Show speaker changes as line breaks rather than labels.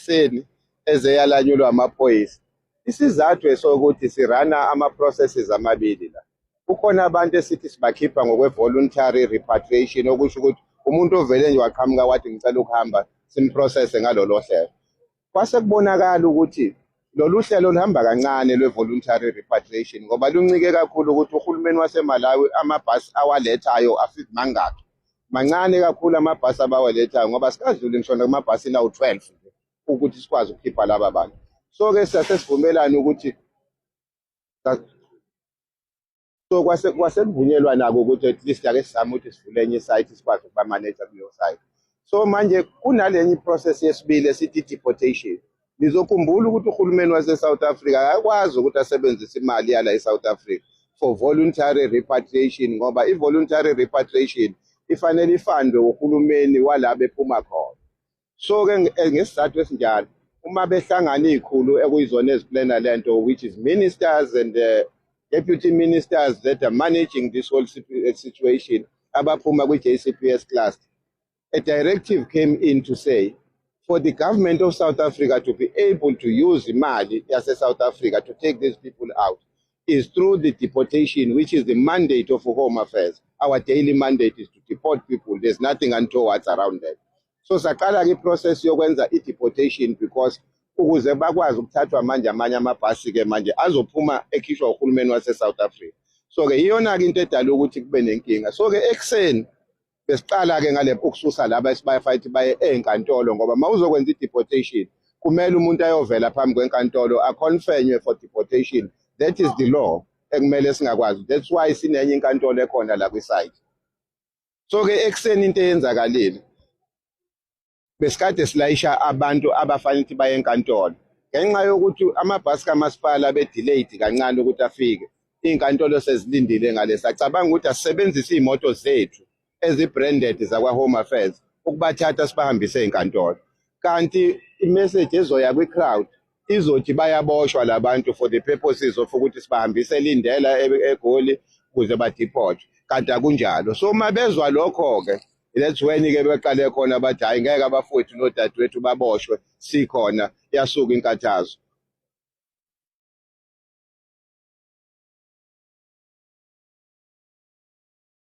Ekuseni ezeyalanyulwa amaphoyisa. Isizathu esokuthi si-runa ama-processes amabili la. Kukhona abantu esithi sibakhipha ngokwe-voluntary repatriation, okusho ukuthi umuntu ovele nje waqhamuka wathi, "Ngicela ukuhamba," sim-processe ngalolo hlelo. Kwase kubonakala ukuthi lolu hlelo luhamba kancane lwe-voluntary repatriation, ngoba luncike kakhulu ukuthi uhulumeni waseMalawi amabhasi awalethayo afike mangaki. Mancane kakhulu amabhasi abawalethayo, ngoba sikadluli ngisho nakumabhasini awu-12 nje ukuthi sikwazi ukukhipha laba bantu. So-ke sase sivumelane ukuthi so kwase kuvunyelwa nako ukuthi at least ake sizame ukuthi sivule enye i-site, sikwazi ukuba-manage kuleyo site. So manje kunalenye i-process yesibili esithi deportation. Nizokhumbula ukuthi uhulumeni wase-South Africa akakwazi ukuthi asebenzise imali yala e-South Africa for voluntary repatriation, ngoba i-voluntary repatriation ifanele i-fundwe uhulumeni wala bephuma khona. So-ke ngesizathu esinjalo, uma behlangana iy'khulu ekuyizona ezi-plana lento, which is ministers and deputy ministers that are managing this whole situation, abaphuma kwi-JCPS cluster, a directive came in to say for the government of South Africa to be able to use imali yase-South Africa to take these people out is through the deportation, which is the mandate of Home Affairs. Our daily mandate is to deport people. There's nothing untoward around that. So saqala-ke i-process yokwenza i-deportation, because ukuze bakwazi ukuthathwa manje amanye amabhasi-ke manje azophuma ekhishwa uhulumeni wase-South Africa. So-ke iyona-ke into edala ukuthi kube nenkinga. So-ke ekuseni besiqala-ke ngale ukususa laba esibayafayithi baye ey'nkantolo, ngoba uma uzokwenza i-deportation kumele umuntu ayovela phambi kwenkantolo, a-confirmwe for deportation. That is the law ekumele singakwazi. That's why sinenye inkantolo ekhona la kwi-site. So-ke ekuseni into eyenzakalile, besikade silayisha abantu abafanele ukuthi baye enkantolo. Ngenxa yokuthi amabhasi kamasipala be-delayed kancane ukuthi afike, iy'nkantolo sezilindile ngale, sacabanga ukuthi asisebenzise iy'moto zethu ezi-branded zakwa-Home Affairs ukubathatha sibahambise ey'nkantolo, kanti i-message ezoya kwi-crowd izothi bayaboshwa labantu for the purposes of ukuthi sibahambise Lindela eGoli ukuze ba-deportwe, kanti akunjalo. So uma bezwa lokho-ke, that's when-ke beqale khona bathi, "Hhayi, ngeke abafowethu nodadewethu baboshwe sikhona." Yasuka inkathazo.